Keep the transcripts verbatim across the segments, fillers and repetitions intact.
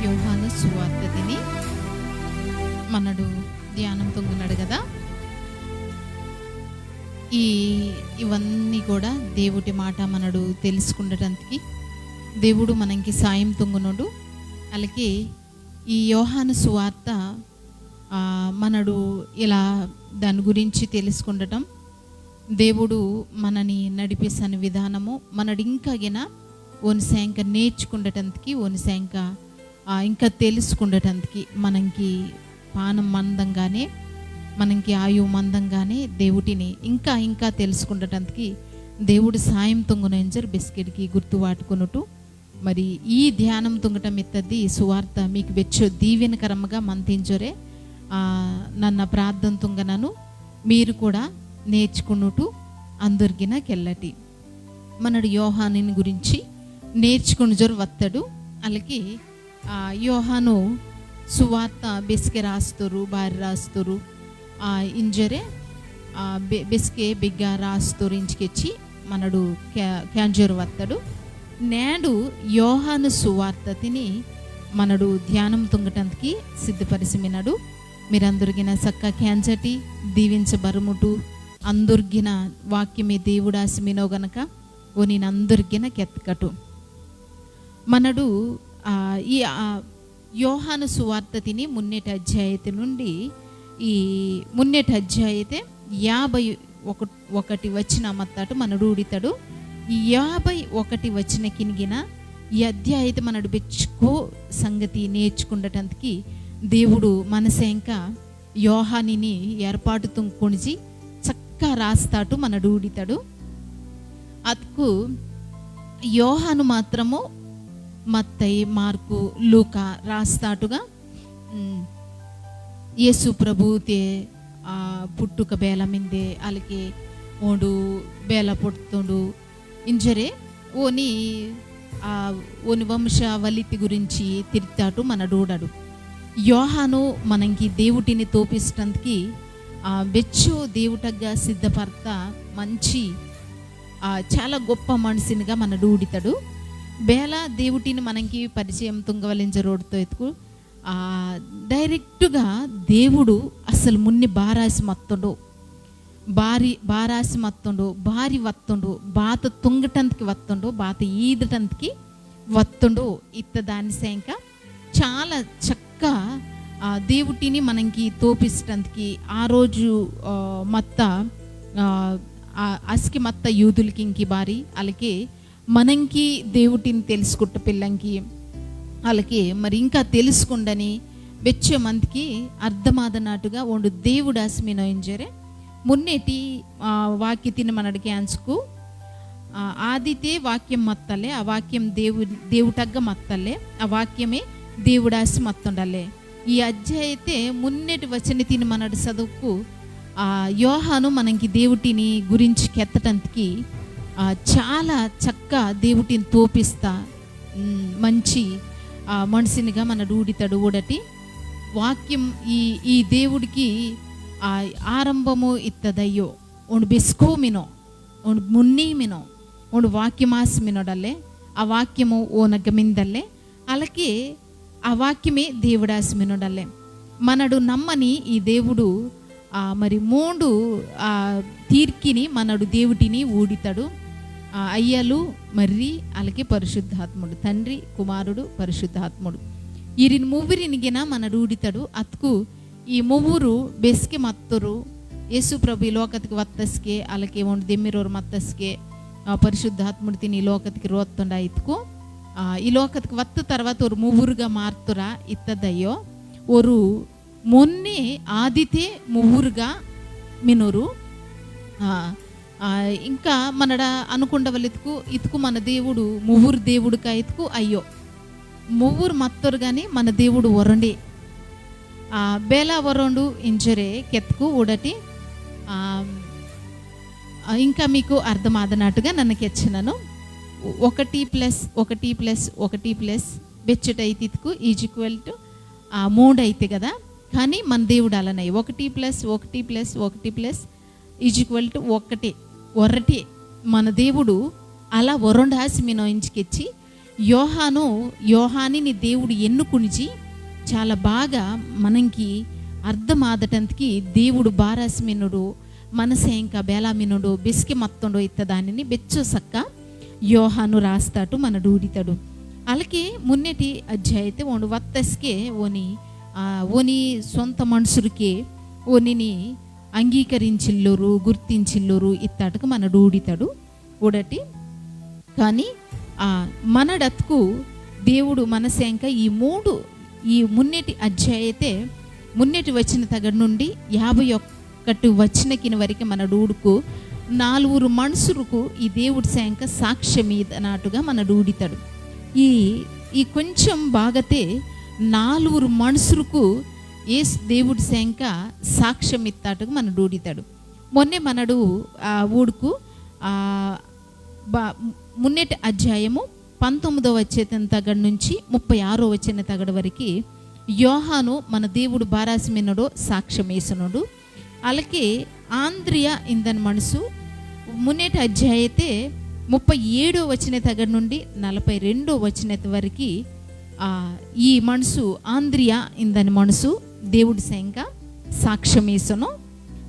యోహాను సువార్త తిని మనడు ధ్యానం తుంగనడు కదా. ఈ ఇవన్నీ కూడా దేవుటి మాట మనడు తెలుసుకుండటానికి దేవుడు మనకి సాయం తుంగునడు. అలాగే ఈ యోహాను సువార్త, ఆ, మనడు ఇలా దాని గురించి తెలుసుకుండటం, దేవుడు మనని నడిపిస్తున్న విధానము, మనడు ఇంకా గిన ఓని సేంక నేర్చుకుండటంతకి, ఓని సేంక, ఆ, ఇంకా తెలుసుకుండటంతకి, మనకి పానం మందంగానే, మనకి ఆయు మందంగానే దేవుటిని ఇంకా ఇంకా తెలుసుకుండటంతకి దేవుడు సాయం తుంగున ఎంజర్ బిస్కెట్కి గుర్తు వాటుకొనుటు. మరి ఈ ధ్యానం తుంగటం ఇత్తది ఈ సువార్త మీకు బెచ్చో దీవెనకరంగా మంతించొరే. ఆ, నన్న ప్రార్థన తుంగనను మీరు కూడా నేర్చుకునుటు అందుర్గిన కెల్లటి. మనడు యోహానుని గురించి నేర్చుకుని జరు వత్తడు. అలాగే, ఆ, యోహాను సువార్త బెస్కె రాస్తురు, బారి రాస్తురు, ఆ, ఇంజరే, ఆ, బె-, బెస్కె బిగ్గ రాస్తురు ఇంచుకెచ్చి మనడు క్యా-, క్యాంజరు వత్తడు. నేడు యోహాను సువార్త తిని మనడు ధ్యానం తుంగటంతకి సిద్ధపరిసి మినడు. మీరందరిగిన సక్క క్యాంజటి దీవించబరుముటు. అందరిగిన వాక్యమే దేవుడాసి మినో గనక ఓనినందరిగిన కెత్కటు. మనడు, ఆ, ఈ, ఆ, యోహాను సువార్త తిని మున్నెటి అధ్యాయత నుండి ఈ మున్నెటి అధ్యాయతే యాభై ఒక-, ఒకటి వచన మత్తాటు మనడు ఊడితడు. ఈ యాభై ఒకటి వచన కినిగిన ఈ అధ్యాయతే మనడు బెచ్చుకో సంగతి నేర్చుకుండటంతకి దేవుడు మనసేంక యోహానిని ఏర్పాటు తుంకునిజి చక్క రాస్తాటు మనడు ఊడితడు. అత్కు యోహాను మాత్రము మత్తయి, మార్కు, లూకా రాస్తాటుగా, మ్, యేసు ప్రభుతే, ఆ, పుట్టుక బేల మిందే, అలకే ఓండు బేల పుట్తుండు, ఇంజరే ఓని, ఆ, ఓని వంశావళితి గురించి తిరితాటు మనడు ఊడడు. యోహాను మనంకి దేవుటిని తోపిస్టందుకి, ఆ, బెచ్చు దేవుటగ్గా సిద్ధపడత మంచి, ఆ, చాలా గొప్ప మనిషినిగా మనడు ఊడితడు. బేల దేవుటిని మనంకి పరిచయం తుంగవలించ రోడ్తో ఎత్తుకు, ఆ, డైరెక్ట్గా దేవుడు అసలు మున్ని బారాసి మత్తుండు. బారి, బారాసి మత్తొండు, బారి వత్తొండు, బాత తుంగటంతకి వత్తొండు, బాత ఈదటంతకి వత్తొండు. ఇత్త దాని సేంక చాలా చక్క, ఆ, దేవుటిని మనంకి తోపిస్టంతకి ఆ రోజు, ఆ, మత్త, ఆ, ఆ, అస్కి మత్త యూదులకి ఇంకి బారి, అలాగే మనంకి దేవుటిని తెలుసుకుట్ట పిల్లంకి, అలాగే మరి ఇంకా తెలుసుకుండని బెచ్చ మందికి అర్థమాదనాటుగా ఓండు దేవుడాసి మినో ఇంజరే. మున్నేటి, ఆ, వాక్యతిని మనడికి అంచుకు, ఆ, ఆదితే వాక్యం మత్తలే, ఆ వాక్యం దేవు-, దేవుటగ్గ మత్తలే, ఆ వాక్యమే దేవుడాసి మత్తొండలే. ఈ అధ్యాయతే మున్నెటి వచనతిని మనడు చదువుకు, ఆ, యోహాను మనంకి దేవుటిని గురించి కెత్తటంతకి, ఆ, చాలా చక్క దేవుటిని తోపిస్తా, మ్, మంచి, ఆ, మనిషినిగా మనడు ఊడితడు ఊడటి. వాక్యం ఈ, ఈ దేవుడికి, ఆ, ఆరంభము ఇత్తదయ్యో, ఓండు బెస్కో మినో, ఓండు మున్ని మినో, ఓండు వాక్యమాసి మినోడల్లే, ఆ వాక్యము ఓనగ్గ మిందల్లే, అలాగే ఆ వాక్యమే దేవుడాసి మినోడల్లే. మనడు నమ్మని ఈ దేవుడు, ఆ, మరి మూడు, ఆ, తీర్కిని మనడు దేవుటిని ఊడితడు. ఆ, అయ్యలు, మర్రి, అలాగే పరిశుద్ధాత్ముడు, తండ్రి, కుమారుడు, పరిశుద్ధాత్ముడు. ఈరిని మువ్విరినిగిన మనడు ఊడితడు. అత్కు ఈ మువ్వురు బెస్కె మత్తొరు. యేసు ప్రభు ఈ లోకతికి వత్తస్కె, అలాగే ఓండు దెమ్మిరోరు మత్తస్కె, ఆ, పరిశుద్ధాత్ముడు తిని ఈ లోకతికి రోత్తొండ ఇత్కు, ఆ, ఈ లోకతికి వత్త తర్వాత ఓరు మువ్వురుగా మార్తురా ఇత్తదయ్యో. ఓరు మొన్నే ఆదితే మువ్వురుగా మినొరు. ఆ, ఆ, ఇంకా మనడ అనుకుండవలెత్కు ఇత్కు మన దేవుడు మువ్వురు దేవుడుగా ఇత్కు అయ్యో. మువ్వురు మత్తొరు గాని మన దేవుడు ఒరొండే. ఆ, బేలా ఒరొండు ఇంజొరే కెత్కు ఊడటి. ఆ, ఆ, ఇంకా మీకు అర్థమాదనాటుగా నన్ను కెచ్చినను. ఒకటి plus ఒకటి plus ఒకటి plus బెచ్చటైతిత్కు is equal to, ఆ, మూడు అయితే కదా. కానీ మన దేవుడు అలా నై. ఒకటి plus ఒకటి plus ఒకటి plus is equal to ఒకటి. ఒరటి. మన దేవుడు అలా ఒరొండాసి మినో ఇంచుకెచ్చి యోహాను, యోహానిని దేవుడు ఎన్నుకునిచి చాలా బాగా మనంకి అర్థమాదటంతకి దేవుడు బారాసి మినుడు, మనసేంక బేలా మినుడు, బెస్కె మత్తోండో ఇత్తదానిని బెచ్చో సక్క యోహాను రాస్తాటు మనడు ఊడితడు. అలాగే మున్నెటి అధ్యాయతే ఓండు వత్తస్కే ఓని, ఆ, ఓని సొంత మనుషులకే ఓనిని అంగీకరించిల్లోరు, గుర్తించిల్లోరు ఇత్తటకు మనడు ఊడితడు. ఊడటి కానీ, ఆ, మనడత్కు దేవుడు మనసేంక ఈ మూడు, ఈ మున్నెటి అధ్యాయతే, మున్నెటి వచన తగడ నుండి యాభై ఒకటి వచనకిన వరకు మనడు ఊడుకు నాలుగురు మనుషులకు ఈ దేవుడి సేంక సాక్ష్యం ఈదనాటుగా మనడు ఊడితడు. ఈ, ఈ కొంచెం భాగతే నాలుగురు మనుషులకు యేసు దేవుడి సేంక సాక్ష్యం ఇత్తాటుగా మనడు ఊడితడు. మొన్నే మనడు, ఆ, ఊడుకు, ఆ, బ-, మున్నెటి అధ్యాయము పంతొమ్మిదో వచనం తగడ నుంచి ముప్పై ఆరో వచన తగడ వరకు యోహాను మన దేవుడు బారాసి మినడో సాక్ష్యం వేసినడు. అలాగే ఆంద్రియ ఇందని మనసు మున్నెటి అధ్యాయతే ముప్పై ఏడో వచన తగడ నుండి నలభై రెండో వచన వరకు, ఆ, ఈ మనసు ఆంద్రియ ఇందని మనసు దేవుడి సేంక సాక్ష్యం వేసను.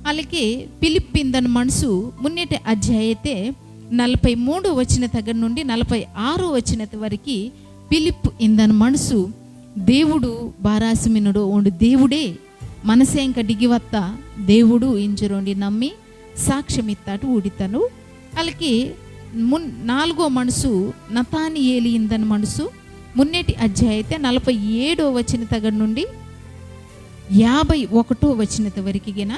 అలాగే ఫిలిప్ ఇందని మనసు మున్నెటి అధ్యాయతే నలభై మూడో వచన తగడ నుండి నలభై ఆరో వచన వరకు ఫిలిప్ ఇందని మనసు దేవుడు బారాసి మినుడు ఓండు దేవుడే మనసేంక డిగివత్త దేవుడు ఇంజరోండి నమ్మి సాక్ష్యం ఇత్తాటు ఊడితను. అలాగే మున్-, నాలుగో మనసు నతానియేలు ఇందని మనసు మున్నెటి అధ్యాయతే నలభై ఏడో వచన తగడ నుండి యాభై ఒకటో వచనత వరకిగిన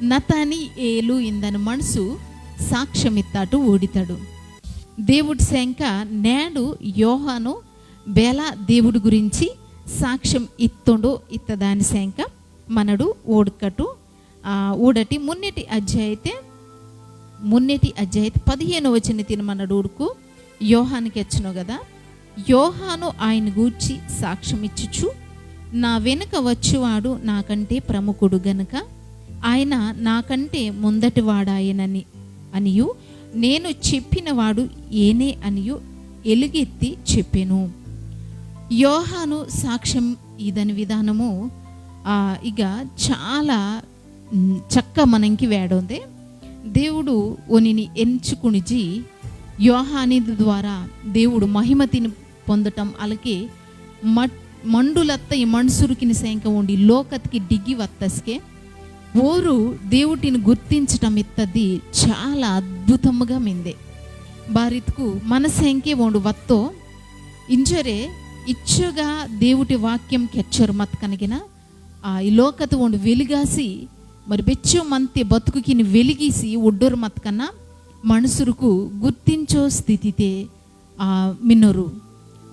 నతానియేలు ఇందని మనసు సాక్ష్యం ఇత్తాటు ఊడితడు. దేవుడి సేంక నేడు యోహాను బేలా దేవుడి గురించి సాక్ష్యం ఇత్తోండో ఇత్తదాని సేంక మనడు ఓడుకటు, ఆ, ఊడటి మున్నెటి అధ్యాయతే, మున్నెటి అధ్యాయతే పదిహేనో వచన తిని మనడు ఊడుకు యోహాను కెచ్చును కదా. యోహాను ఆయన గూర్చి సాక్ష్యం ఇచ్చుచు, "నా వెనుక వచ్చువాడు నాకంటే ప్రముఖుడు గనుక, ఆయన నాకంటే ముందటివాడాయనని అనియు, నేను చెప్పినవాడు ఏనే అనియు ఎలుగెత్తి చెప్పెను." యోహాను సాక్ష్యం ఈదని విధానము, ఆ, ఇక చాలా, మ్, చక్క మనంకి వేడోందే. దేవుడు ఓనిని ఎంచుకునిజి యోహాని ద్వారా దేవుడు మహిమతిని పొందటం, అలాగే మట్-, మండులత్త ఈ మనుసురుకిని సేంక ఉండి లోకత్కి డిగి వత్తస్కే ఓరు దేవుటిని గుర్తించటం ఇత్తది చాలా అద్భుతముగా మిందే. బారిత్కు మనసేంకే ఓండు వత్తో ఇంజరే ఇచ్చగా దేవుటి వాక్యం కెచ్చరు మత్కనగిన ఆ ఈ లోకత ఓండు వెలిగాసి మరి బెచ్చో మంతే బతుకుకిని వెలిగిసి ఒడ్డొరు మత్కన్న మనుసురుకు గుర్తించో స్థితితే ఆ, మినరు.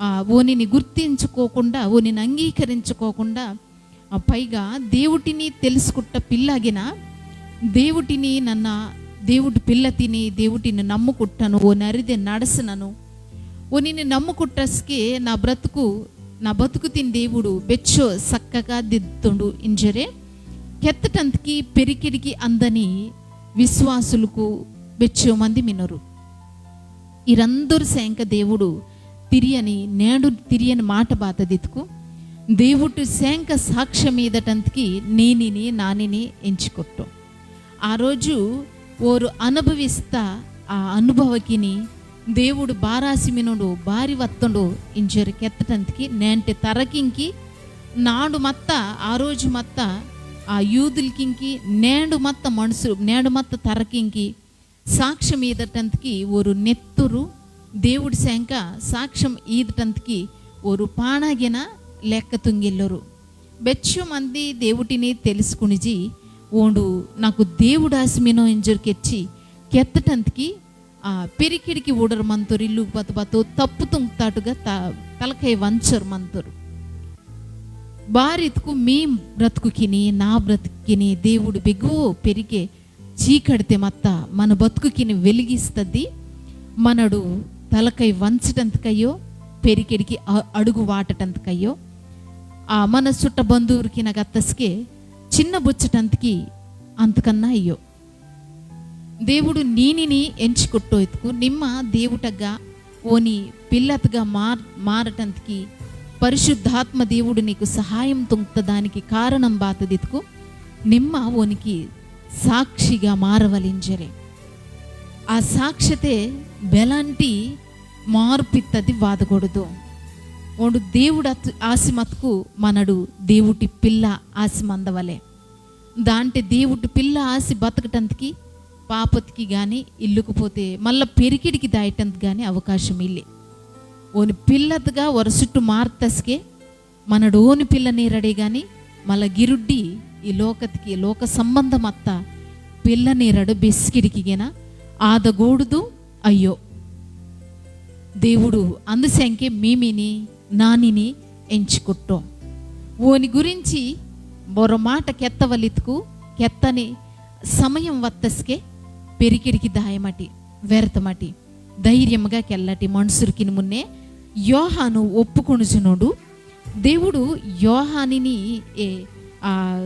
ఆ, ఓనిని గుర్తించుకోకుండా, ఓనిని అంగీకరించుకోకుండా, ఆ, పైగా దేవుటిని తెలుసుకుట్ట పిల్లగిన, దేవుటిని నన్న, దేవుటి పిల్లతిని, దేవుటిని నమ్ముకుట్టను, ఓ నరిదే నడసనను. ఓనిని నమ్ముకుట్టస్కే నా బ్రతుకు, నా బతుకుతిని దేవుడు బెచ్చో సక్కగా దిద్దుతుండు ఇంజరే. కెత్తటంతకి పెరికిడికి అందని విశ్వాసులకు బెచ్చో మంది మినరు. ఈరందరు సేంక దేవుడు తిరియని, నేడు తిరియని మాట బాతదిత్కు, దేవుడు సేంక సాక్ష్యం ఈదటంతకి నేనిని, నానిని ఎంచుకొట్టు. ఆ రోజు ఓరు అనుభవిస్తా ఆ అనుభవకిని దేవుడు బారాసిమినుడు, బారి వత్తుండు, ఇంజరు కెత్తటంతకి నేంటి తరకింకి, నాడు మత్త, ఆ రోజు మత్త, ఆ యూదులకింకి, నేడు మత్త మనుసు, నేడు మత్త తరకింకి, సాక్ష్యం ఈదటంతకి ఓరు నెత్తురు, దేవుడి సేంక సాక్ష్యం ఈదటంతకి ఓరు పాణాగిన లెక్క తుంగిల్లరు. బెచ్చు మంది దేవుటిని తెలుసుకునిజి, ఓండు నాకు దేవుడాసిమినో ఇంజర్ కెచ్చి, కెత్తటంతకి, ఆ, పెరికిడికి ఊడరు మంతోరు ఇల్లు బతు బతు తప్పు తుంగ్తాటుగా త-, తలకై వంచరు మంతోరు. బారిత్కు మీ బ్రతుకుకిని, నా బ్రతుకుకిని, దేవుడు బెగువో పెరికే చీకడితే మత్త మన బతుకుకిని వెలిగిస్తది. మనడు తలకై వంచటంతకయ్యో, పెరికెడికి అ-, అడుగు వాటటంతకయ్యో, ఆ మన సుట్ట బంధువురికిన గత్తస్కే చిన్న బుచ్చటంతకి అంతకన్నా అయ్యో. దేవుడు నీనిని ఎంచుకొట్టో ఇత్కు నిమ్మ దేవుటగ్గా ఓని పిల్లతగా మార్-, మారటంతకి పరిశుద్ధాత్మ దేవుడు నీకు సహాయం తుంగ్తదానికి కారణం బాతదిత్కు నిమ్మ ఓనికి సాక్షిగా మారవలింజరే. ఆ సాక్ష్యతే బెలాంటి మార్పిత్తది వాదకూడదు. ఓండు దేవుడు అత్-, ఆసి మత్కు మనడు దేవుటి పిల్ల ఆసి మందవలే. దాంటే దేవుటి పిల్ల ఆసి బతకటంతకి పాపతికి గాని ఇల్లుకుపోతే మళ్ళా పెరికిడికి దాయటంత గాని అవకాశం ఇల్లే. ఓని పిల్లతగా వరసుట్టు మార్తస్కే మనడు ఓని పిల్ల నేరడే గాని మళ్ళా గిరుడ్డి ఈ లోకతికి లోక సంబంధం అత్త పిల్ల నేరడు బెస్కిడికి గెన ఆదగూడదు. అయ్యో, దేవుడు అందుసంకే మీమిని నానిని ఎంచుకుట్టో. ఓని గురించి బొరొ మాట కెత్తవలిత్కు కెత్తని సమయం వత్తస్కే పెరికిడికి దాయమటి, వ్యర్థమటి. ధైర్యముగా కెల్లటి మనుషులకిని మున్నే యోహాను ఒప్పుకొనుచునోడు. దేవుడు యోహానిని ఏ, ఆ,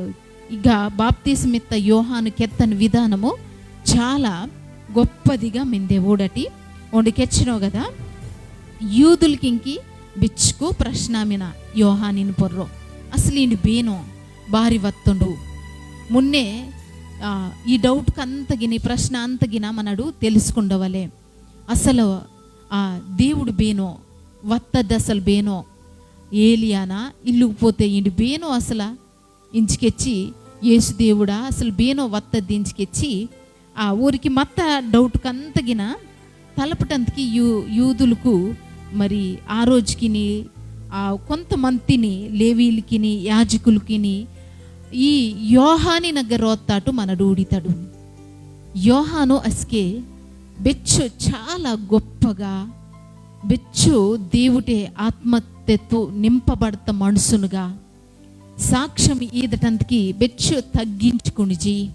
ఇక బాప్తిస్మిత్త యోహాను కెత్తని విధానము చాలా గొప్పదిగా మిందే ఊడటి. ఓండు కెచ్చినో కదా, యూదులకింకి బిచ్చుకు ప్రశ్నామిన యోహానిని పొర్రో. అసలు ఈండు బేనో బారి వత్తుండు. మున్నే, ఆ, ఈ డౌట్కి అంతగిన, ఈ ప్రశ్న అంతగిన మనడు తెలుసుకుండవలే. అసలు ఆ దేవుడు బేనో, వత్తది అసలు బేనో, ఏలియానా, ఇల్లుకు పోతే ఈండు బేనో అసలు ఇంచుకెచ్చి, యేసు దేవుడా అసలు బేనో వత్తది ఇంచుకెచ్చి, ఆ ఊరికి మత్త డౌట్కి అంతగిన తలపటంతకి యూ-, యూదులకు మరి ఆ రోజుకిని, ఆ కొంతమందిని లేవీలకిని, యాజకులకిని ఈ యోహాని నగ్గ రోత్తాటు మనడు ఊడితడు. యోహాను అస్కే బెచ్చు చాలా గొప్పగా, బెచ్చు దేవుటే ఆత్మతెత్తు నింపబడత మనుషునుగా, సాక్ష్యం ఈదటంతకి బెచ్చు తగ్గించుకునిజి.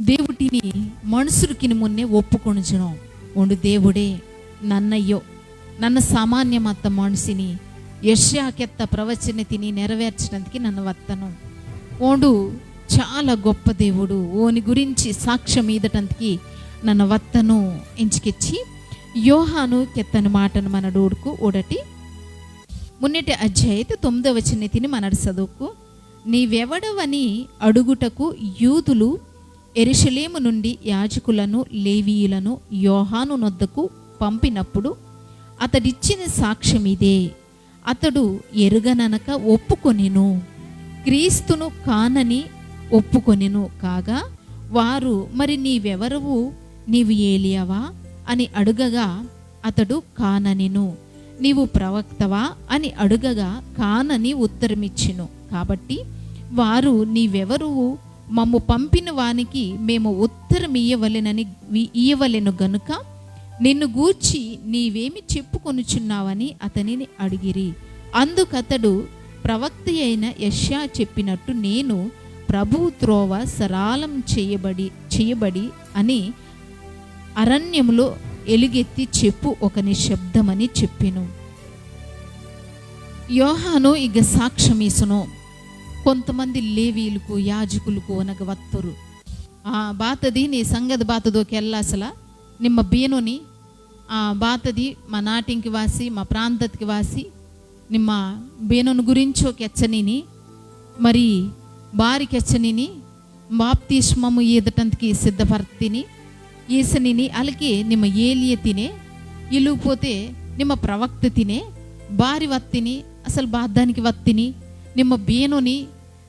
దేవుటిని మనుషులకిని మున్నే ఒప్పుకొనుచును. ఓండు దేవుడే, నన్నయ్యో, నన్న సామాన్య మత్త మనుషుని, యెషయా కెత్త ప్రవచన తిని నెరవేర్చడానికి నన్ను వత్తను. ఓండు చాలా గొప్ప దేవుడు, ఓని గురించి సాక్ష్యం ఈదటంతకి నన్ను వత్తను. ఇంచుకెచ్చి యోహాను కెత్తని మాటను మనడు ఊడుకు ఊడటి. మున్నెటి అధ్యాయత తొమ్మిదవ వచనతిని మనడు చదువుకు. నీవెవడవని అడుగుటకు యూదులు యెరూషలేము నుండి యాజకులను, లేవీయులను యోహాను నొద్దకు పంపినప్పుడు అతడిచ్చిన సాక్ష్యమిదే. అతడు ఎరుగననక ఒప్పుకొనెను, క్రీస్తును కానని ఒప్పుకొనెను. కాగా వారు, "మరి నీవెవరవు? నీవు ఏలియావా?" అని అడుగగా అతడు, "కాననెను." "నీవు ప్రవక్తవా?" అని అడుగగా కానని ఉత్తరమిచ్చెను. కాబట్టి వారు, "నీవెవరువు? మమ్ము పంపిన వానికి మేము ఉత్తరమియ్యవలెనని వి-, ఇయ్యవలెను గనుక నిన్ను గూర్చి నీవేమి చెప్పుకొనుచున్నావని" అతనిని అడిగిరి. అందుకతడు, "ప్రవక్త అయిన యెషయా చెప్పినట్టు నేను, 'ప్రభువు త్రోవ సరాళం చేయబడి, చేయబడి' అని అరణ్యములో ఎలుగెత్తి చెప్పు ఒకని శబ్దమని చెప్పెను." యోహాను ఇక సాక్ష్యమీసును. కొంతమంది లేవీయులకు, యాజకులకు అనగా వత్తురు. ఆ, బాతది నీ సంగతి బాతదో కెల్లాసల నిమ్మ బేనోని, ఆ, బాతది మా నాటింకి వాసి, మా ప్రాంతతికి వాసి, నిమ్మ బేనోని గురించో కెచ్చనిని, మరి బారి కెచ్చనిని, బాప్తిస్మము ఈదటంతకి సిద్ధపర్తిని, ఈసనిని అలకి నిమ్మ ఏలియ తినే, ఇల్లుపోతే నిమ్మ ప్రవక్త తినే, బారి వత్తిని, అసలు బాద్దానికి వత్తిని, నిమ్మ బేనోని,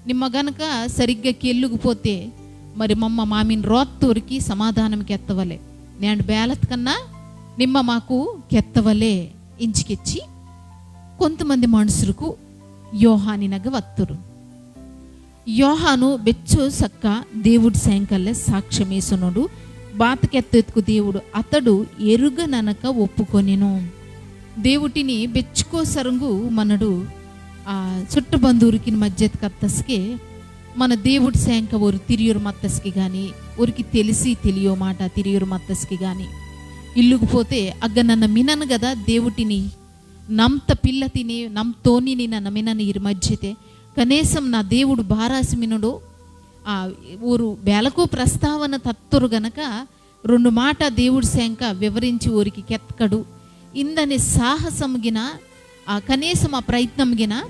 నిమ్మ గనక సరిగ్గా కెల్లుకుపోతే, మరి మమ్మ మామిని రోత్తోరికి సమాధానం కెత్తవలే. నేను బేలత్ కన్నా నిమ్మ మాకు కెత్తవలే. ఇంచుకెచ్చి కొంతమంది మనుషులకు యోహానినగ వత్తురు. యోహాను బెచ్చు సక్క దేవుడి సాయంకాలే సాక్ష్యమీసునుడు. బాత కెత్తెత్తుకు దేవుడు అతడు ఎరుగననక ఒప్పుకొనెను. దేవుటిని బెచ్చుకో సరంగు మనడు ఆ చుట్టబంధువురికి మధ్యత కత్తస్కే మన దేవుడి శాంక ఓరు తిరియురు మత్తస్కి గాని, ఓరికి తెలిసి తెలియో మాట తిరియురు మత్తస్కి గాని, ఇల్లుకు పోతే అగ్గ నన్న మినను గదా దేవుటిని నమ్త పిల్ల తిని, నమ్తోనిని నన్న మినను ఇరు మధ్యతే. కనీసం నా దేవుడు బారాసి మినుడు, ఆ, ఓరు బేలకు ప్రస్తావన తత్తురు గనక రెండు మాట దేవుడి శాంక వివరించి ఓరికి కెత్కడు. ఇందని సాహసముగిన, ఆ కనీసం ఆ ప్రయత్నంగిన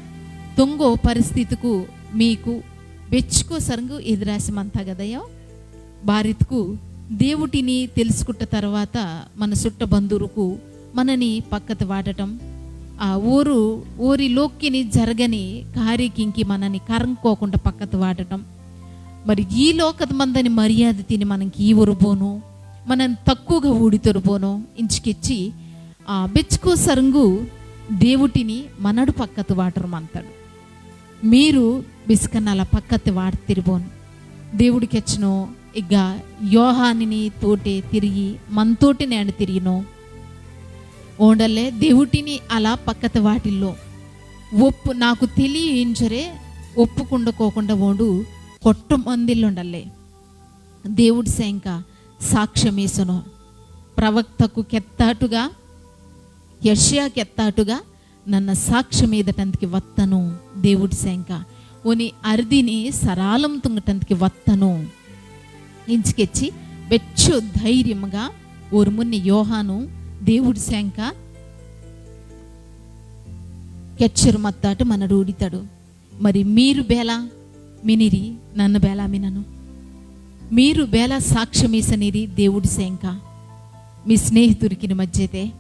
తొంగో పరిస్థితికు మీకు బెచ్చుకో సరంగు ఎదురాసి మంతగదయో. బారిత్కు దేవుటిని తెలుసుకుట్ట తర్వాత మన సుట్ట బంధువులకు మనని పక్కత వాడటం, ఆ ఓరు ఓరి లోక్కిని జరగని కార్యకింకి మనని కరంకోకుండా పక్కత వాడటం. మరి ఈ లోకత మందని మర్యాద తిని మనకి ఈ ఒరుబోను, మనని తక్కువగా ఊడితొరుబోను ఇంచుకిచ్చి, ఆ, బెచ్చుకో సరంగు దేవుటిని మనడు పక్కత వాటరు మంతాడు. మీరు బిస్కన్నల పక్కతి వాడ్తిరిబోను. దేవుడికెచ్చును ఇగ్గ యోహానిని తోటే తిరిగి, మనతోటి నేను తిరిగినో. ఓండల్లే దేవుటిని అలా పక్కతి వాటిల్లో. ఒప్పు నాకు తెలియించరే ఒప్పుకుండకోకుండా ఓండు కొట్ట మందిల్లుండల్లే. దేవుడి సేంక సాక్ష్యమీసును. ప్రవక్తకు కెత్తాటుగా, యెషయా కెత్తాటుగా, నన్న సాక్ష్యమీదటందుకి వత్తను. దేవుడి సేంక ఓని అరిదిని సరాలం తుంగటందుకి వత్తను. ఇంచుకెచ్చి బెచ్చు ధైర్యముగా ఓరు మున్నె యోహాను దేవుడి సేంక కెచ్చరు మత్తాటు మనడు ఊడితాడు. మరి మీరు బేలా మినిరి, నన్న బేలా మినను. మీరు బేలా సాక్ష్యమీసనిరి దేవుడి సేంక. మీ స్నేహితురికిని మధ్యతే,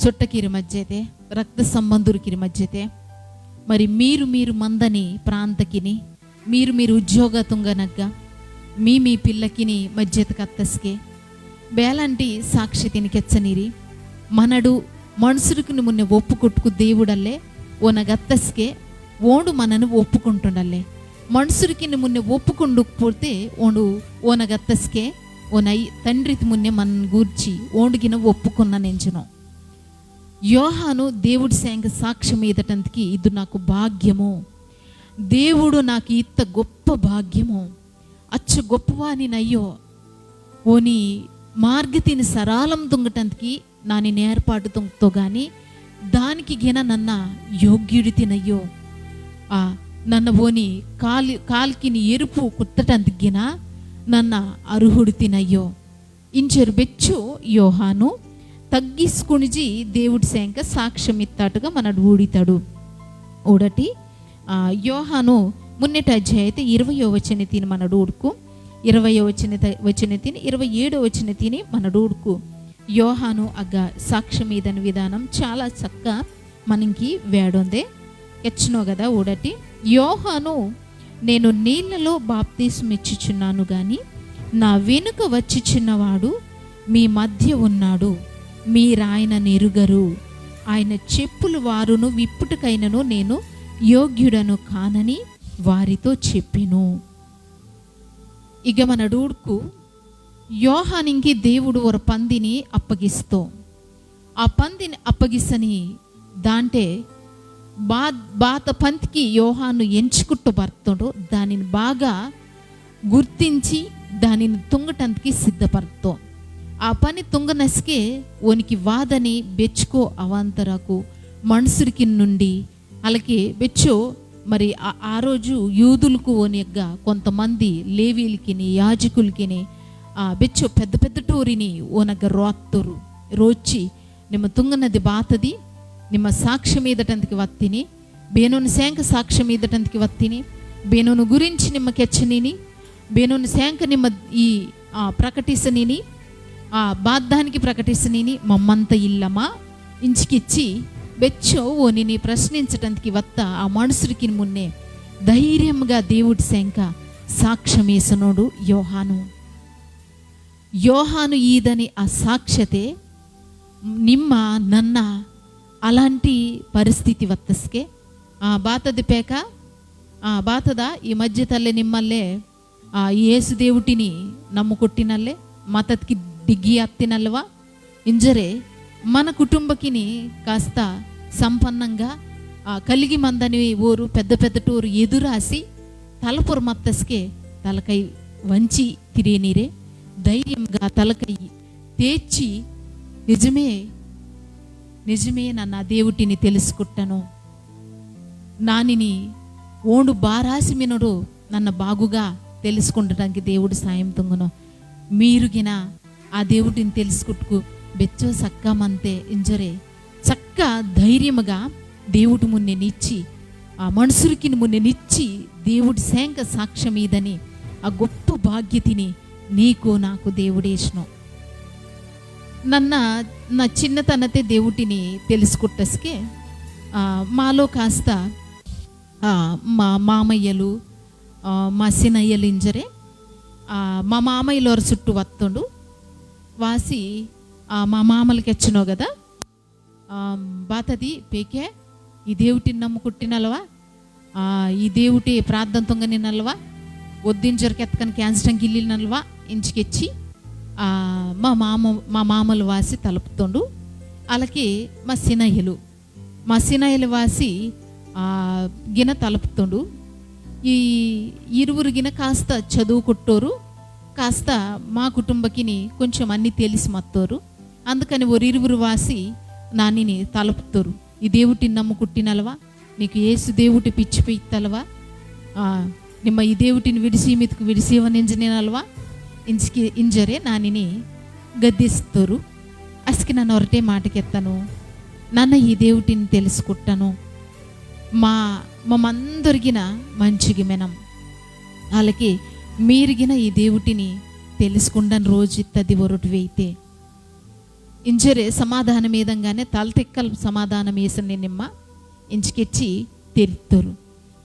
చుట్టకిరి మధ్యతే, రక్త సంబంధురికిరి మధ్యతే. మరి మీరు మీరు మందని ప్రాంతకిని, మీరు మీరు ఉద్యోగ తుంగనగ్గ, మీ మీ పిల్లకిని మధ్యత కత్తస్కే. బేలాంటి సాక్ష్యతిని కెచ్చనిరి. మనడు మనుషుడికిని మున్నె ఒప్పుకొట్టుకు దేవుడల్లే ఓన గత్తస్కే ఓండు మనను ఒప్పుకుంటుండల్లే. మనుషుడికిని మున్నె ఒప్పుకుండుకుపోతే ఓండు ఓన గత్తస్కే ఓన ఈ తండ్రితి మున్నె మన గూర్చి ఓండుగిన ఒప్పుకున్న నెంచును. యోహాను దేవుడి సేంక సాక్ష్యం ఈదటందుకి ఇది నాకు భాగ్యము. దేవుడు నాకు ఇత్త గొప్ప భాగ్యము. అచ్చు గొప్పవానినయ్యో. ఓని మార్గతిని సరాలం తుంగటందుకి నానిని ఏర్పాటు తుంగతో గాని దానికి గిన నన్న యోగ్యుడితినయ్యో. ఆ, నన్న ఓని కాలి-, కాల్కిని ఎరుపు కుత్తటందుకు గిన నన్న అర్హుడితినయ్యో. ఇంచెరు బెచ్చు యోహాను తగ్గిస్కునిజి దేవుడి సేంక సాక్ష్యమిత్తాటుగా మనడు ఊడితాడు. ఊడటి, ఆ, యోహాను మున్నెట అధ్యాయతే ఇరవయో వచనతిని మనడు ఊడుకు, ఇరవయో వచనత-, వచనతిని, ఇరవై ఏడో వచనతిని మనడు ఊడుకు. యోహాను అగ్గ సాక్ష్యమీదని విధానం చాలా చక్క మనకి వేడొందే. ఎచ్చునో గదా ఊడటి. యోహాను, "నేను నీళ్లలో బాప్తిస్మమిచ్చుచున్నాను గాని, నా వెనుక వచ్చుచున్నవాడు మీ మధ్య ఉన్నాడు, మీరాయన నెరుగరు. ఆయన చెప్పులు వారును విప్పుటకైనను నేను యోగ్యుడను కానని వారితో చెప్పెను." ఇక మనడు ఊడుకు యోహానింకి దేవుడు ఒక పందిని అప్పగిస్తో. ఆ పందిని అప్పగిసని దాంటే బా-, బాత పంతికి యోహాను ఎంచుకుట్టు బర్తోడో దానిని బాగా గుర్తించి దానిని తుంగటందుకి సిద్ధపర్తో. ఆ పని తుంగనస్కే ఓనికి వాదని బెచ్చుకో అవాంతరకు మనుషులకి నుండి అలాగే బెచ్చో మరి ఆ, ఆ రోజు యూదులకు ఓనెగ్గ కొంతమంది లేవీలకిని, యాజకులకిని, ఆ, బెచ్చో పెద్ద పెద్ద టోరిని ఓనగ్గ రోత్తరు. రోచి, "నిమ్మ తుంగనది బాతది, నిమ్మ సాక్ష్యం ఈదటందుకు వత్తిని, బేనోని సేంక సాక్ష్యం ఈదటందుకు వత్తిని, బేనోని గురించి నిమ్మ కెచ్చనిని, బేనోని సేంక నిమ్మ ఈ, ఆ, ప్రకటిసనిని, ఆ, బాద్దానికి ప్రకటిసనిని మమ్మంత ఇల్లమా?" ఇంచికిచ్చి బెచ్చో ఓనిని ప్రశ్నించటందుకు వత్త ఆ మనుషులకి మున్నే ధైర్యంగా దేవుడి సేంక సాక్ష్యమీసనోడు యోహాను. యోహాను ఈదని ఆ సాక్ష్యతే నిమ్మ నన్న అలాంటి పరిస్థితి వత్తస్కే, ఆ, బాతది పేక, ఆ, బాతద ఈ మధ్య తల్లే నిమ్మల్లే, ఆ, యేసు దేవుటిని నమ్ముకొట్టినల్లే, మతత్కి డిగ్గి అత్తినల్లవా? ఇంజరే మన కుటుంబకిని కాస్త సంపన్నంగా, ఆ, కలిగి మందని ఓరు పెద్ద పెద్ద టోరు ఎదురాసి తలపొర మత్తస్కే తలకై వంచి తిరేనిరే ధైర్యంగా తలకై తేచి నిజమే, నిజమే నన్న దేవుటిని తెలుసుకుట్టను. నానిని ఓండు బారాసి మినడు నన్న బాగుగా తెలుసుకుండటానికి దేవుడు సాయం తుంగను. మీరుగిన ఆ దేవుటిని తెలుసుకుట్టుకు బెచ్చో సక్క మంతే ఇంజొరే సక్క ధైర్యముగా దేవుటి మున్నె నిచ్చి, ఆ మనుసురికిని మున్నె నిచ్చి, దేవుటి సేంక సాక్ష్యమీదని ఆ గొప్ప భాగ్యతిని నీకు నాకు దేవుడేసినో. నన్న నా చిన్నతనతే దేవుటిని తెలుసుకుట్టస్కే, ఆ, మాలో కాస్త, ఆ, మా మామయ్యలు, ఆ, మా సినయ్యలు ఇంజరే, ఆ, మా మామయ్యలోరు సుట్టు వత్తోండు. వాసి, ఆ, మా మామలు కెచ్చినో గదా, ఆ, బాతది పేకే, ఈ దేవుటిని నమ్ముకుట్టినల్వా, ఆ, ఈ దేవుటి ప్రార్థన తుంగనినల్వా, వద్దింజొరి కెత్తకని కేంజటం గిల్లినల్వా, ఇంజి కెచ్చి, ఆ, మా మామ, మా మామలు వాసి తలుపుతోండు. అలాగే మా సినయ్యలు, మా సినయ్యలు వాసి, ఆ, గిన తలుపుతోండు. ఈ ఇరువురు గిన కాస్త చదువుకుట్టోరు, కాస్త మా కుటుంబకిని కొంచెం అన్ని తెలిసి మత్తోరు. అందుకని ఒరిరువురు వాసి నానిని తలుపుతోరు. ఈ దేవుటిని నమ్ముకుట్టినల్వా, నీకు యేసు దేవుటి పిచ్చి పెయ్తల్వా, ఆ, నిమ్మ ఈ దేవుటిని విడిసి మీతుకు విడిసి ఇవ్వనింజనేనల్వా, ఇంజికి, ఇంజరే నానిని గద్దిస్తోరు. అస్కి నన్న ఒరటే మాట కెత్తను, నన్న ఈ దేవుటిని తెలుసుకుట్టను, మా, మమ్మందొరిగిన మంచిగి మెనం. అలాగే మీరుగిన ఈ దేవుటిని తెలుసుకుండని రోజు ఇత్తది ఒరటు వెయితే. ఇంజరే సమాధానం ఏదంగానే తలతిక్కల సమాధానం ఏసని నిమ్మ ఇంచికెచ్చి తెరిత్తోరు.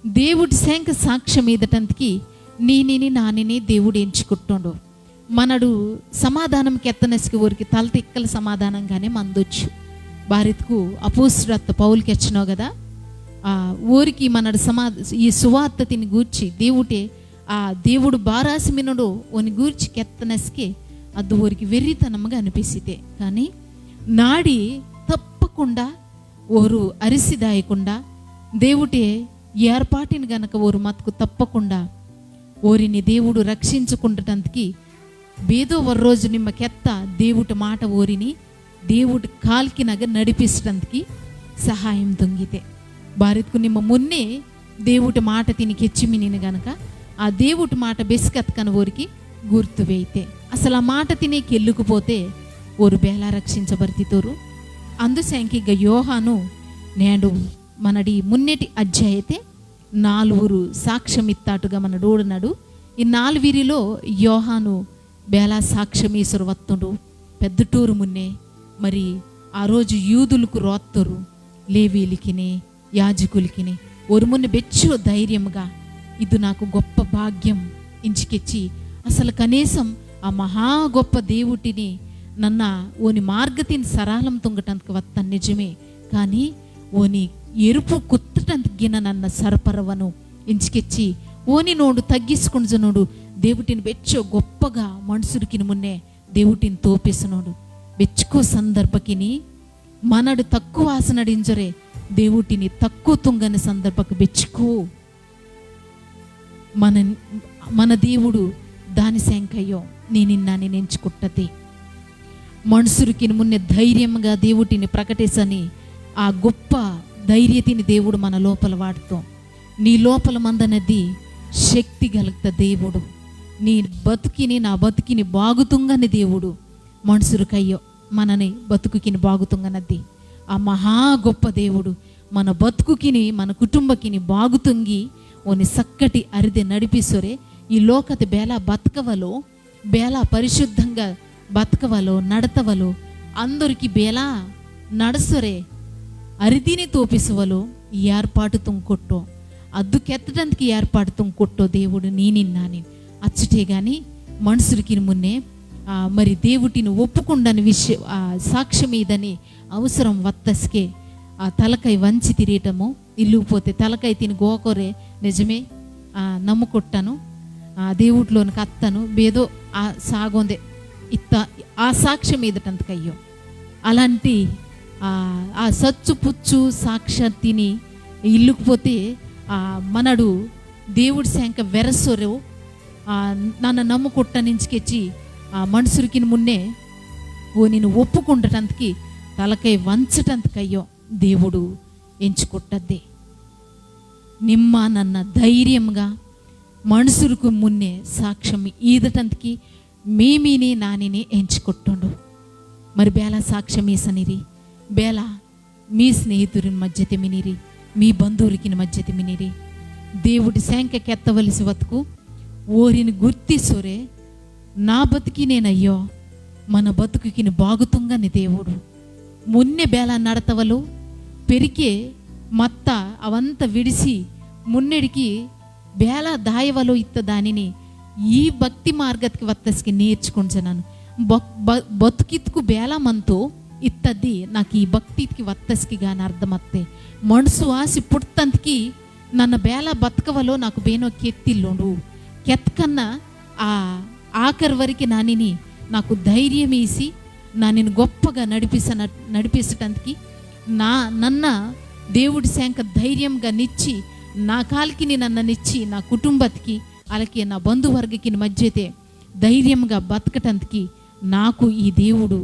దేవుటి సేంక సాక్ష్యం ఈదటంతకి నీనిని నానిని దేవుడు ఎంచుకుట్టోండు. మనడు సమాధానం కెత్తనెస్కి ఓరికి తలతిక్కల సమాధానంగానే మందొచ్చు. బారిత్కు అపోస్తుడత్త పౌలు కెచ్చినో గదా, ఆ, ఓరికి మనడు సమా-, ఈ సువార్త తిని గూర్చి దేవుటే, ఆ, దేవుడు బారాసి మినడు ఓని గూర్చి కెత్తనెస్కే అద్దు ఓరికి వెర్రితనముగా అనిపిసితే. కానీ నాడి తప్పకుండా ఓరు అరిసి దాయకుండా దేవుటే ఏర్పాటిని గనక ఓరు మతుకు తప్పకుండా ఓరిని దేవుడు రక్షించుకుండటంతకి బేదో ఒక రోజు నిమ్మ కెత్త దేవుటి మాట ఓరిని దేవుటి కాల్కినగ నడిపిస్టంతకి సహాయం దొంగితే. బారిత్కు నిమ్మ మున్నే దేవుటి మాట తిని కెచ్చిమినిని గనక ఆ దేవుటి మాట బెస్కత్కన ఓరికి గుర్తు వేయితే. అసలు ఆ మాట తినే కెల్లుకుపోతే ఓరు బేలా రక్షించబర్తితోరు. అందుసేంకిగ యోహాను నేడు మనడి మున్నెటి అధ్యాయతే నాలువురు సాక్ష్యమిత్తాటుగా మనడు ఊడనడు. ఈ నాలువిరిలో యోహాను బేలా సాక్ష్యమీసరు వత్తుండు. పెద్దటూరు మున్నే మరి ఆ రోజు యూదులకు రోత్తరు, లేవీలికిని, యాజకులకిని, ఓరు మున్నే బెచ్చో ధైర్యంగా, "ఇది నాకు గొప్ప భాగ్యం" ఇంచికెచ్చి, అసలు కనీసం ఆ మహా గొప్ప దేవుటిని నన్న ఓని మార్గతిని సరాలం తుంగటందుకు వత్తాను నిజమే, కానీ ఓని ఎరుపు కుత్తటందుకు గిన నన్న సరపరవను ఇంచికెచ్చి, ఓని నోడు తగ్గిసుకుంజనోడు దేవుటిని బెచ్చో గొప్పగా మనుషులకిని మున్నే దేవుటిని తోపిసనోడు. బెచ్చుకో సందర్భకిని మనడు తక్కువ ఆసనడింజరే దేవుటిని తక్కువ తుంగని సందర్భకు బెచ్చుకో. మన, మన దేవుడు దాని శంకయ్యో నీ నిన్న నేను ఎంచుకుట్టది. మనుషులకి మున్నే ధైర్యంగా దేవుటిని ప్రకటిసని ఆ గొప్ప ధైర్యతిని దేవుడు మన లోపల వాడుతో. నీ లోపల మందనది శక్తి గలగత దేవుడు. నీ బతుకిని, నా బతుకిని బాగుతుంగని దేవుడు. మనుషులకయ్యో మనని బతుకుకిని బాగుతుంగనద్ది. ఆ మహా గొప్ప దేవుడు మన బతుకుకిని, మన కుటుంబకిని బాగుతుంగి, ఓని సక్కటి అరిదె నడిపిసొరే. ఈ లోకత బేలా బతకవలో, బేలా పరిశుద్ధంగా బతకవలో, నడతవలో, అందరికి బేలా నడసొరే, అరిదిని తోపిసవలో ఈ ఏర్పాటు తుంకొట్టో, అద్దు కెత్తటందుకు ఏర్పాటు తుంకొట్టో దేవుడు నీ నిన్నాని. అచ్చుటే గాని మనుషులకి మున్నే, ఆ, మరి దేవుటిని ఒప్పుకుండని విషయ, ఆ, సాక్ష్యం ఇదని అవసరం వత్తస్కే ఆ తలకై వంచి తిరియటము. ఇల్లుకు పోతే తలకై తిని గోకొరే నిజమే, ఆ, నమ్ముకొట్టను, ఆ, దేవుటిలోనికి అత్తను, బేదో ఆ సాగొందే ఇత్త ఆ సాక్ష్యం ఈదటందుకయ్యో. అలాంటి, ఆ, ఆ సచ్చు పుచ్చు సాక్ష్యం తిని ఇల్లుకు పోతే, ఆ, మనడు దేవుటి శంక వెరసొరు, ఆ, నన్న నమ్ముకొట్టనించుకెచ్చి, ఆ, మనుషులకి మున్నే ఓ నిన్ను ఒప్పుకుండటందుకి తలకై వంచటందుకయ్యో దేవుడు ఎంచుకొట్టద్దే. నిమ్మ నన్న ధైర్యంగా మనుషులకు మున్నే సాక్ష్యం ఈదటందుకి మీమిని నానిని ఎంచుకొట్టుండు. మరి బేల సాక్ష్యం ఈసనిరి, బేల మీ స్నేహితురిని మధ్యతే మినిరి, మీ బంధువురికిని మధ్యతే మినిరి. దేవుడి శాంక కెత్తవలసి వత్కు ఓరిని గుర్తిసొరే, నా బతుకినేనయ్యో, మన బతుకుకిని బాగుతుంగని దేవుడు. మున్నె బేల నడతవలో, పెరికే మత్త అవంత విడిసి, మున్నెడికి బేల దాయవలో ఇత్త దానిని ఈ భక్తి మార్గత్కి వత్తస్కి నేర్చుకుంటున్నాను. బ-, బ-, బతుకిత్కు బేల మంతో ఇత్తది నాకు ఈ భక్తికి వత్తస్కి గాని అర్థమత్తే. మనసు ఆసి పుట్టంతకి నన్న బేల బతకవలో నాకు బేనో కెత్తిల్లోండు. కెత్కన్న ఆ ఆఖరి వరకు నానిని నాకు ధైర్యం వేసి నానిని గొప్పగా నడిపిసన-, నడిపిసటందుకి నా, నన్న దేవుడి శాంక ధైర్యంగా నిచ్చి, నా కాల్కిని నన్న నిచ్చి, నా కుటుంబత్కి, అలాగే నా బంధువర్గకిని మధ్యతే ధైర్యంగా బతకటందుకి నాకు ఈ దేవుడు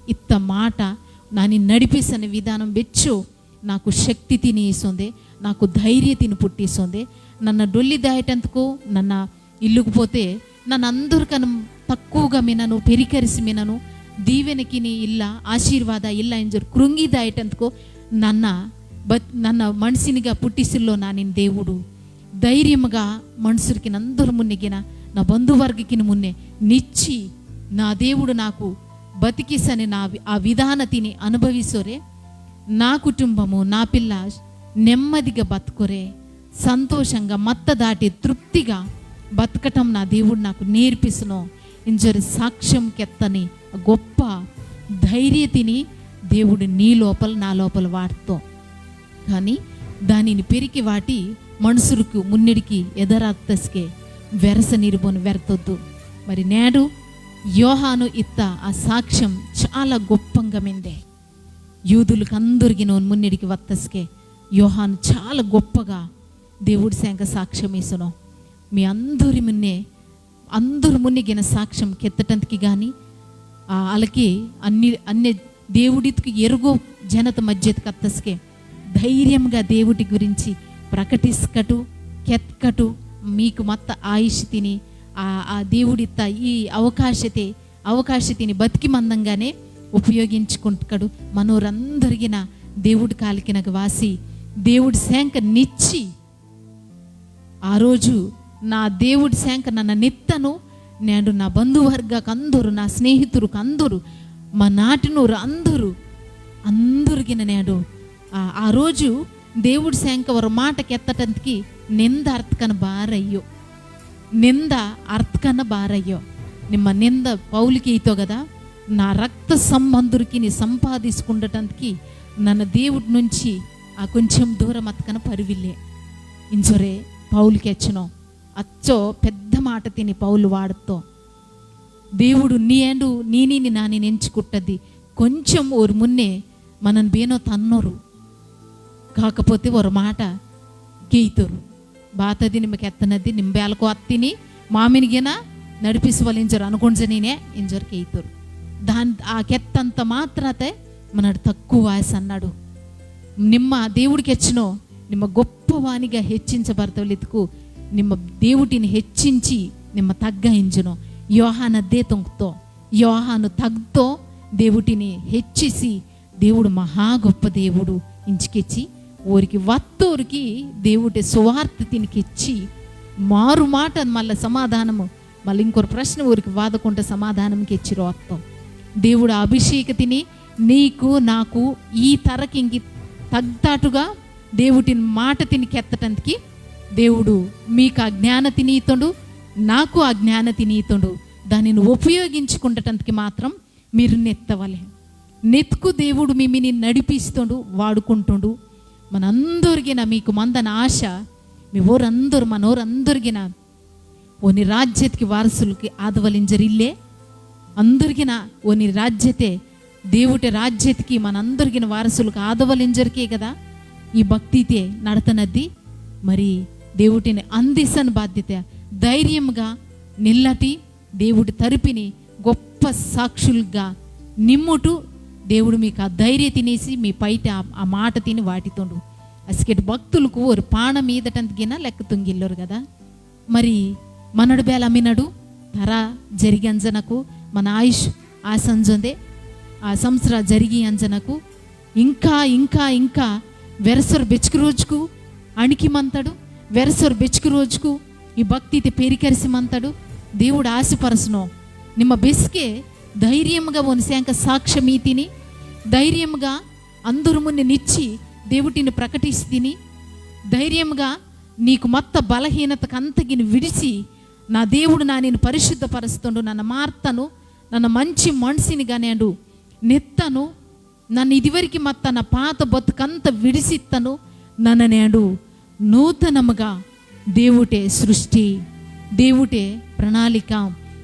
ఇత్త మాట నాని నడిపిసని విధానం వెచ్చు నాకు శక్తి తిని ఇస్తుంది, నాకు ధైర్య తిని పుట్టిస్తుంది. నన్న డొల్లి దాయటందుకు, నన్న ఇల్లుకు పోతే నన్న అందరికన్నా తక్కువగా మినను, పెరికరిసి మినను, దీవెనకిని ఇల్ల, ఆశీర్వాద ఇల్ల ఇంజరు కృంగి దాయటందుకు నన్న బత్-, నన్న మనిషినిగా పుట్టిసిల్లో నానిన దేవుడు ధైర్యముగా మనుషులకి అందరు మున్నెగిన నా బంధువర్గకిని మున్నె నిచ్చి నా దేవుడు నాకు బతికిసని నా వి-, ఆ విధాన తిని అనుభవిసొరే నా కుటుంబము, నా పిల్ల నెమ్మదిగా బతుకురే, సంతోషంగా మత్త దాటి తృప్తిగా బతకటం నా దేవుడు నాకు నేర్పిస్తును. ఇంజొరి సాక్ష్యం కెత్తని గొప్ప ధైర్య తిని దేవుడు నీ లోపల, నా లోపల వాడుతో. కానీ దానిని పెరికి వాటి మనుషులకు మున్నెడికి ఎదరత్తస్కే వెరస నిరుబోను వెరతొద్దు. మరి నేడు యోహాను ఇత్త ఆ సాక్ష్యం చాలా గొప్పంగా మిందే. యూదులకు అందరిగిన మున్నెడికి వత్తస్కే యోహాను చాలా గొప్పగా దేవుడి శాంక సాక్ష్యం ఇసును. మీ అందరి మున్నే, అందరు మున్నే గిన సాక్ష్యం కెత్తటందుకి గాని, ఆ, అలాగే అన్ని, అన్ని దేవుడికి ఎరుగో జనత మధ్యత కత్తస్కే ధైర్యంగా దేవుడి గురించి ప్రకటిస్కటు, కెత్కటు, మీకు మత్త ఆయుష్ తిని, ఆ, ఆ దేవుడిత్త ఈ అవకాశతే, అవకాశ తిని బతికి మందంగానే ఉపయోగించుకుంటుకడు. మనోరందరిగిన దేవుడి కాలికినగ వాసి, దేవుడి శాంక నిచ్చి, ఆ రోజు నా దేవుడి శాంక నన్న నెత్తను, నేడు నా బంధువర్గకు అందరు, నా స్నేహితురుకు అందరు, మా నాటినోరు అందరు, అందరిగిన నేడు ఆ, ఆ రోజు దేవుడి శాంక వర మాట కెత్తటందుకి నింద అర్థకన బారయ్యో, నింద అర్థకన బారయ్యో. నిమ్మ నింద పౌలికి అయితో కదా, నా రక్త సంబంధుడికి నీ సంపాదించుకుండటందుకి నన్న దేవుడి నుంచి ఆ కొంచెం దూరం అతకన పరువిల్లే. ఇంజొరే పౌలికి వచ్చినో అచ్చో పెద్ద మాట తిని పౌలు వాడుతో. దేవుడు నీ ఏండు నీనిని నాని ఎంచుకుట్టది. కొంచెం ఓరు మున్నే మనన్ బేనో తన్నోరు. కాకపోతే ఒరొ మాట కేయితోరు. బాతది నిమ్మ కెత్తనది నిమ్మ బేలకు అత్తిని మామినిగిన నడిపిసవలింజరు అనుకుంజనీనే ఇంజరు కేయితోరు. దాని ఆ కెత్తంత మాత్రతే మనడు తక్కువ వాయస్ అన్నాడు. నిమ్మ దేవుడికి ఎచ్చినో నిమ్మ గొప్పవానిగా హెచ్చించబడతవలెత్తుకు నిమ్మ దేవుటిని హెచ్చించి నిమ్మ తగ్గ ఇంజును. యోహానద్దే తొంక్తో, యోహాను తగ్తో దేవుటిని హెచ్చిసి దేవుడు మహా గొప్ప దేవుడు ఇంచికెచ్చి ఓరికి వత్తోరికి దేవుటే సువార్త తినికెచ్చి మారు మాట మళ్ళా సమాధానము మళ్ళీ ఇంకొక ప్రశ్న ఓరికి వాదకుంట సమాధానం కెచ్చిరో అత్తో. దేవుడు అభిషేక తిని నీకు నాకు ఈ తరకింకి తగ్గుతాటుగా దేవుటిని మాట తిని కెత్తటందుకి దేవుడు మీకు ఆ జ్ఞాన తిని ఇతోండు, నాకు ఆ జ్ఞాన తిని ఇతోండు. దానిని ఉపయోగించుకుండటందుకి మాత్రం మీరు నెత్తవలే. నెత్తుకు దేవుడు మిమ్మిని నడిపిస్తుండు, వాడుకుంటుండు. మనందరిగిన మీకు మందన ఆశ, మీ ఓరందరు మనోరందరిగిన ఓని రాజ్యతికి వారసులకి ఆదవలింజరిల్లే. అందరిగిన ఓని రాజ్యతే దేవుటే రాజ్యతికి మనందరిగిన వారసులకు ఆదవలింజరికే కదా ఈ భక్తితే నడతనద్ది. మరి దేవుటిని అందిసని బాధ్యత ధైర్యంగా నిల్లటి దేవుడి తరపుని గొప్ప సాక్షులుగా నిమ్ముటు దేవుడు మీకు ఆ ధైర్య తినేసి మీ పైట ఆ, ఆ మాట తిని వాటితోండు. అసికెట్ భక్తులకు ఓరు పాణ మీదటందుకిన లెక్క తుంగిల్లోరు కదా. మరి మనడు బేల మినడు తర జరిగంజనకు మన ఆయుష్ ఆసంజొందే. ఆ సంవత్సర జరిగి అంజనకు ఇంకా, ఇంకా, ఇంకా వెరసొరు బెచ్చుకు రోజుకు అణికి మంతడు, వెరసొరు బెచ్చుకు రోజుకు ఈ భక్తితే పెరికరిసి మంతడు. దేవుడు ఆశపరచును. నిమ్మ బెస్కే ధైర్యముగా ఓని సేంక సాక్ష్యమీతిని, ధైర్యముగా అందరు మున్నె నిచ్చి దేవుటిని ప్రకటిస్తిని. ధైర్యముగా నీకు మత్త బలహీనతకంతగిన విడిసి, నా దేవుడు నా నేను పరిశుద్ధపరుస్తుండు, నన్న మార్తను, నన్న మంచి మనిషిని గనేండు నెత్తను, నన్న ఇదివరకు మత్త నా పాత బతుకంత విడిసిత్తను, నన్న నేండు నూతనముగా దేవుటే సృష్టి, దేవుటే ప్రణాళిక,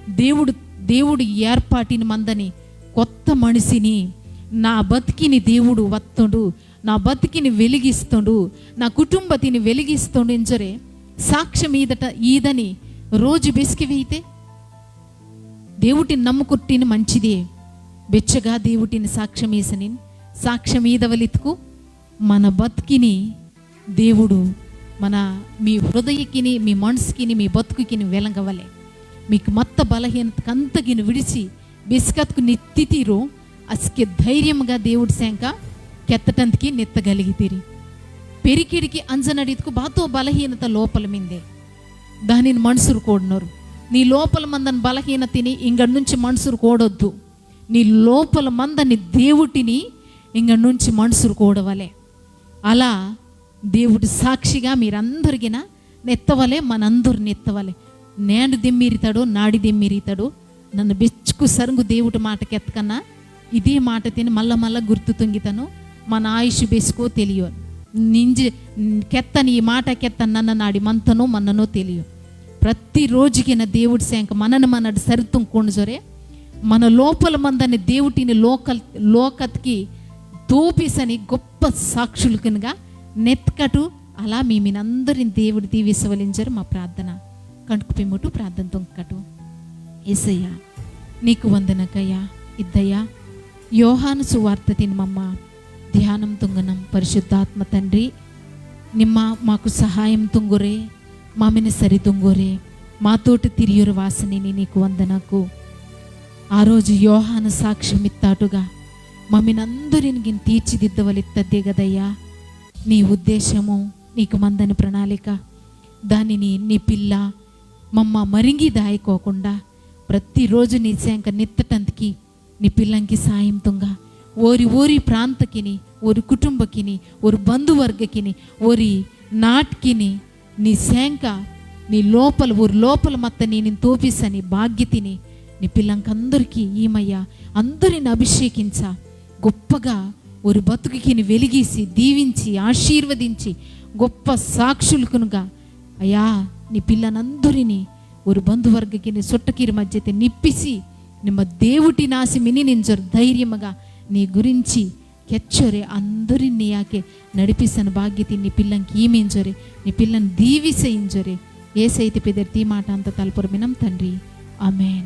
దేవుడు, దేవుడు ఏర్పాటిని మందని కొత్త మనిషిని. నా బతికిని దేవుడు వత్తుండు, నా బతికిని వెలిగిస్తుండు, నా కుటుంబతిని వెలిగిస్తుండు ఇంజరే సాక్ష్యం ఈదట ఈదని రోజు బెసికి వెయితే దేవుటిని నమ్ముకుట్టిన మంచిదే. బెచ్చగా దేవుటిని సాక్ష్యం ఈసనిన్ సాక్ష్యం ఈదవలిత్కు మన బతుకిని దేవుడు మన మీ హృదయకిని, మీ మనసుకిని, మీ బతుకుకిని వెలంగవలే. మీకు మత్త బలహీనతకంతగిన విడిచి బెస్కత్కు నెత్తితీరో అస్కె ధైర్యముగా దేవుడి సేంక కెత్తటంతకి నెత్తగలిగితీరి. పెరికిడికి అంజనడితుకు బాతో బలహీనత లోపల మిందే. దానిని మనుసురు కోడినోరు. నీ లోపల మందని బలహీనతిని ఇంగడి నుంచి మనుసురు కోడొద్దు. నీ లోపల మందని దేవుటిని ఇంగడి నుంచి మనుసురు కోడవలే. అలా దేవుడు సాక్షిగా మీరందరిగిన నెత్తవలే, మనందరు నెత్తవలే. నేండు దెమ్మిరితడు, నాడి దెమ్మిరితడు. నన్న బెచ్చుకు సరంగు దేవుడు మాట కెత్తకన్నా ఇదే మాట తిని మల్ల మల్ల గుర్తు తుంగితను. మన ఆయుష్ బెసుకో తెలియో, నింజి కెత్తని ఈ మాట కెత్తని నన్న నాడి మంతనో మన్ననో తెలియో. ప్రతి రోజుకిన దేవుడి సేంక మనను మనడు సరితుంకొంజొరే, మన లోపల మందని దేవుటిని లోకల్-, లోకత్కి తోపిసని గొప్ప సాక్షులకునుగా నెత్కటు. అలా మీ మీనందరిని దేవుడు దీవిసవలింజరు మా ప్రార్థన. కణుకు పిమ్ముటు ప్రార్థన తుంకటు. ఏసయ్యా, నీకు వందనకయ్యా, ఇద్దయ్యా, యోహాను సువార్త తిని మమ్మ ధ్యానం తుంగనం. పరిశుద్ధాత్మ తండ్రి, నిమ్మ మాకు సహాయం తుంగురే, మామిని సరి తుంగురే, మాతోటి తిరియురు వాసనిని నీకు వందనకు. ఆ రోజు యోహాను సాక్ష్యం ఇత్తాటుగా మమ్మినందరిని తీర్చిదిద్దవలిత్తద్దే గదయ్యా నీ ఉద్దేశము, నీకు మందని ప్రణాళిక. దానిని నీ పిల్ల మమ్మ మరింగి దాయకోకుండా ప్రతిరోజు నీ సేంక నిత్తటంతకి నీ పిల్లంకి సాయం తుంగ. ఓరి ఓరి ప్రాంతకిని, ఓరి కుటుంబకిని, ఓరి బంధువర్గకిని, ఓరి నాట్కిని, నీ సేంక, నీ లోపల, ఓరి లోపల మత్త నీ నిన్ను తోపిసని భాగ్యతిని నీ పిల్లంకందరికీ ఈమయ్య. అందరిని అభిషేకించ. గొప్పగా ఓరి బతుకుకిని వెలిగిసి, దీవించి, ఆశీర్వదించి, గొప్ప సాక్షులకునుగా అయ్యా, నీ పిల్లనందరినీ ఓరి బంధువర్గకిని సొట్టకిరి మధ్యతే నిప్పిసి, నిమ్మ దేవుటి నాసి మిని నింజొరు ధైర్యముగా నీ గురించి కెచ్చొరే అందరినీ యాకే నడిపిసని భాగ్యతి నీ పిల్లంకి ఈమింజొరే, నీ పిల్లని దీవిస ఇంజొరే. ఏసైతే పెదర్తి మాట అంత తలపొరమినం తండ్రి. ఆమెన్.